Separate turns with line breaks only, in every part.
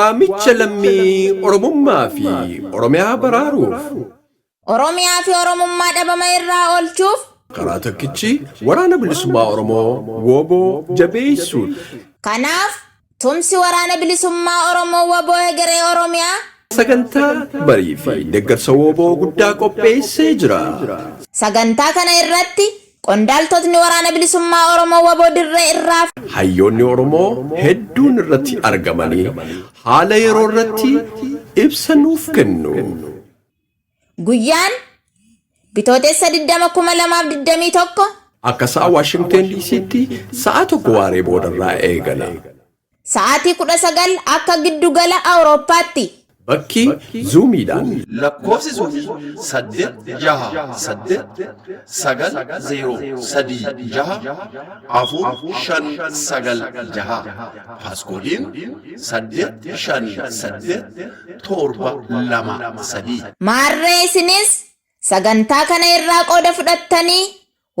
Waamicha lammii Oromummaa fi Oromiyaa baraaruuf.
Oromiyaa fi Oromummaa dhabama irraa oolchuuf.
Karaa tokkichi Waraana Bilisummaa Oromoo WBO jabeessuudha.
Kanaaf, tumsi Waraana Bilisummaa Oromoo wbo hegeree Oromiyaa.
Sagantaa barii fi deggarsa wbo guddaa qopheessee jira.
Sagantaa kana irratti qondaaltotni Waraana Bilisummaa Oromoo wbo dirree irraa.
Hayyoonni Oromoo hedduun irratti argamanii haala yeroo irratti ibsa nuuf kennu.
Guyyaan, Bitootessa 20, 2021.
Akka sa'a Waashingteen DCtti sa'a 1 waaree boodarraa eegala.
Sa'aatii 19 akka giddu gala Awurooppaatti.
Bakki Zuumiidhaan.
Lakkoofsi Zuumii 8 6 8 9 0 3 6 4 5 9 6 Paaskoodiin 8 5 8 7 2 3.
Maarree isinis sagantaa kana irraa qooda fudhattanii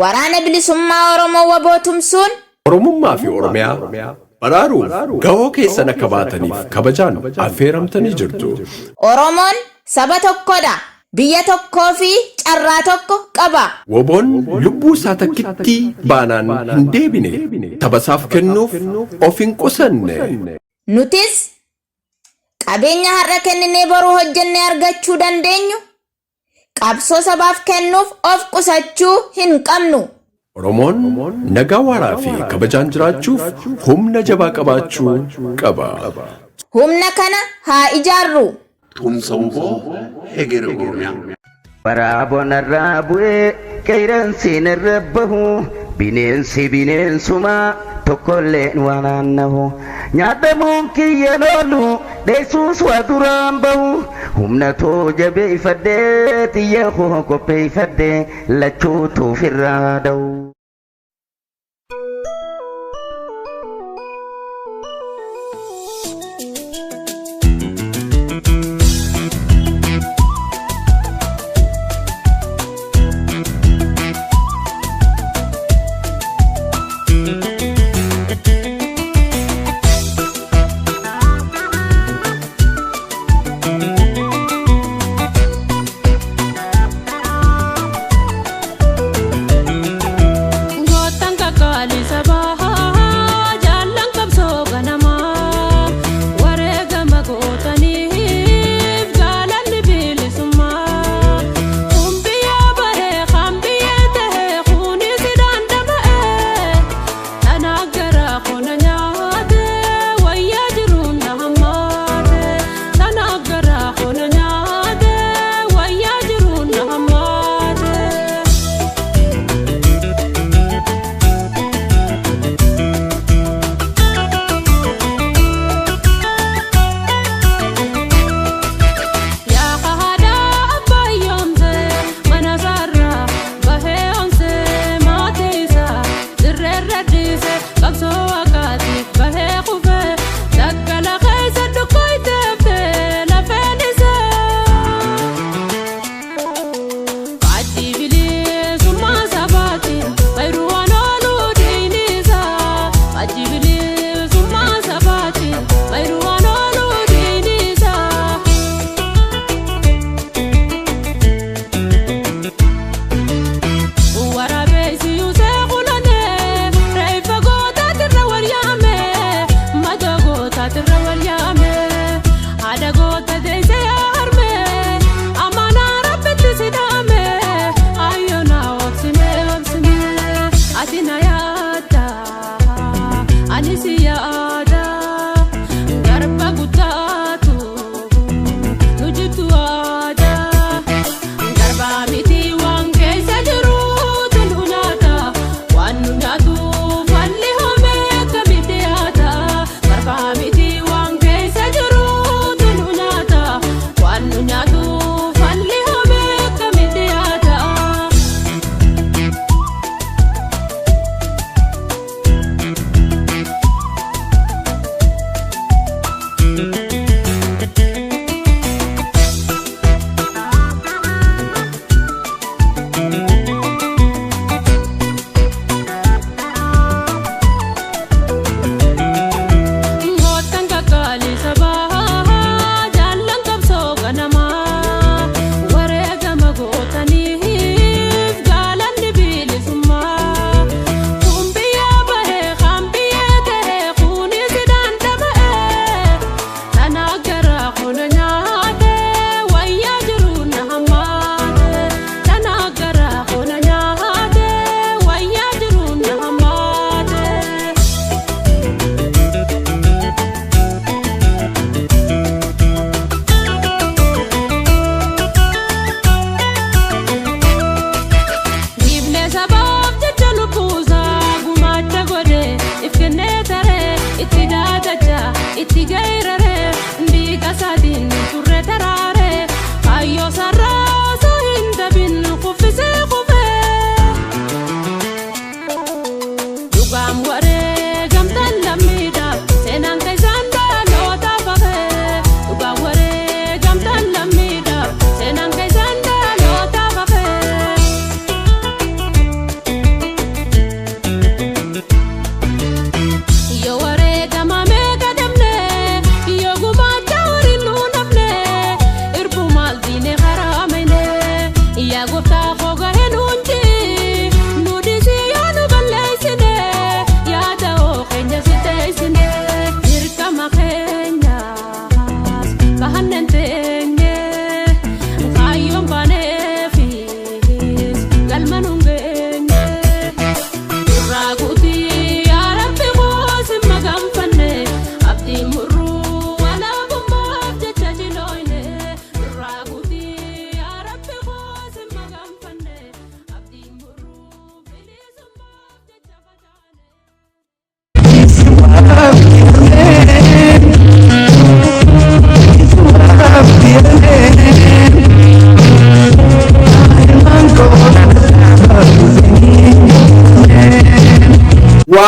Waraana Bilisummaa Oromoo wbo tumsuun.
Oromummaa fi Oromiyaa baraaruuf gahoo keessan akka baataniif kabajaan affeeramtanii jirtu.
Oromoon saba tokkodha, biyya tokkoo fi carraa tokko qaba.
Wbon lubbuu isaa takkittii baanaan hin deebine. Tabasaaf kennuuf of hin qusanne.
Nutis qabeenya har'a kenninee boru hojjennee argachuu dandeenyu Qabsoo sabaaf kennuuf of qusachuu hin qabnu.
Oromoon nagaa waaraa fi kabajaan jiraachuuf humna jabaa qabaachuu qaba.
Humna kana haa ijaarru.
Tumsa wbo Hegere Oromiyaa.
Waraaboo narraa bu'ee qeeyransi narra bahu bineensi bineensuma tokkolleen waan naannahu nyaadhamuun kiyyan oolu dheessuus waa duraan bahu humna too jabeeffadhee xiyya koo qopheeffadhee lachuutu ofirraa dha'u.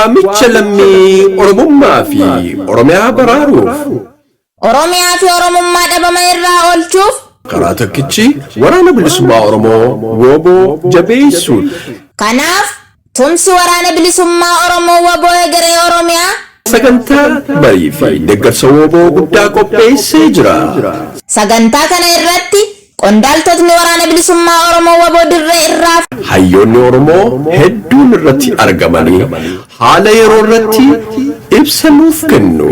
Waamicha lammii Oromummaa fi Oromiyaa baraaruuf
Oromiyaa fi Oromummaa dhabama irraa oolchuuf
karaa tokkichi Waraana Bilisummaa Oromoo WBO jabeessuudha.
Kanaaf tumsi Waraana Bilisummaa Oromoo wbo Hegeree Oromiyaa
sagantaa barii fi deeggarsa wbo guddaa qopheessee jira.
Sagantaa kana irratti qondaaltotni Waraana Bilisummaa Oromoo wbo dirree irraa
Hayyoonni Oromoo hedduun irratti argamanii haala yeroo irratti ibsa nuuf kennu.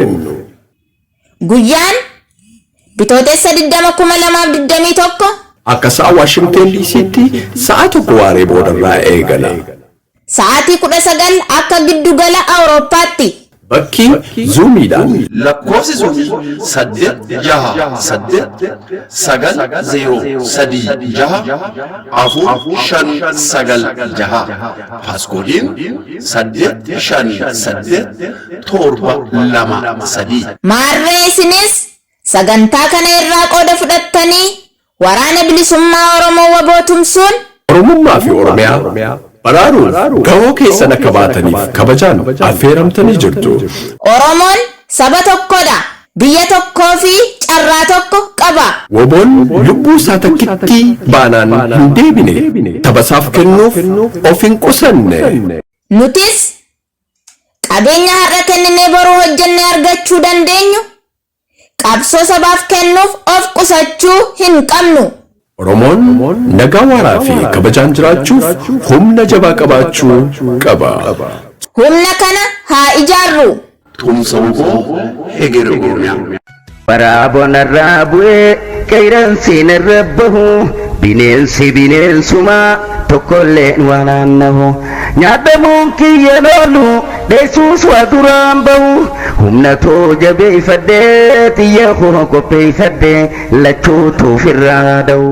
Guyyaan Bitootessa 20, 2021
akka sa'a Waashingteen DC'tti sa'a 1 waaree boodarraa eegala.
Sa'aatii 19 akka giddugala Awurooppaatti.
Bakki Zuumiidhaan.
Lakkoofsi Zuumii 8 6 8 9 0 3 6 4 5 9 6. Paaskoodiin 8 5 8 7 2 3.
Maarree isinis sagantaa kana irraa qooda fudhattanii Waraana Bilisummaa Oromoo wbo tumsuun.
Oromummaa fi Oromiyaa baraaruuf gahoo keessan akka baataniif kabajaan affeeramtanii jirtu.
Oromoon saba tokkodha, biyya tokkoo fi carraa tokko qaba.
Wbon lubbuu isaa takkittii baanaan hin deebine, tabasaaf kennuuf of hin qusanne.
Nutis qabeenya har'a kenninee boru hojjennee argachuu dandeenyu qabsoo sabaaf kennuuf of qusachuu hin qabnu.
Oromoon nagaa waaraa fi kabajaan jiraachuuf humna jabaa qabaachuu qaba.
Humna kana haa ijaarru!
Tumsa wbo Hegeree Oromiyaa.
Waraaboo narraa bu'ee qeeyransi narra bahu bineensi bineensuma tokkolleen waa naannahu nyaadhamuun kiyyan oolu dheessuus waa duraan bahu humna too jabeeyfadhee xiyya koo qopheeyfadhe lachuutu ofirraa dha'u.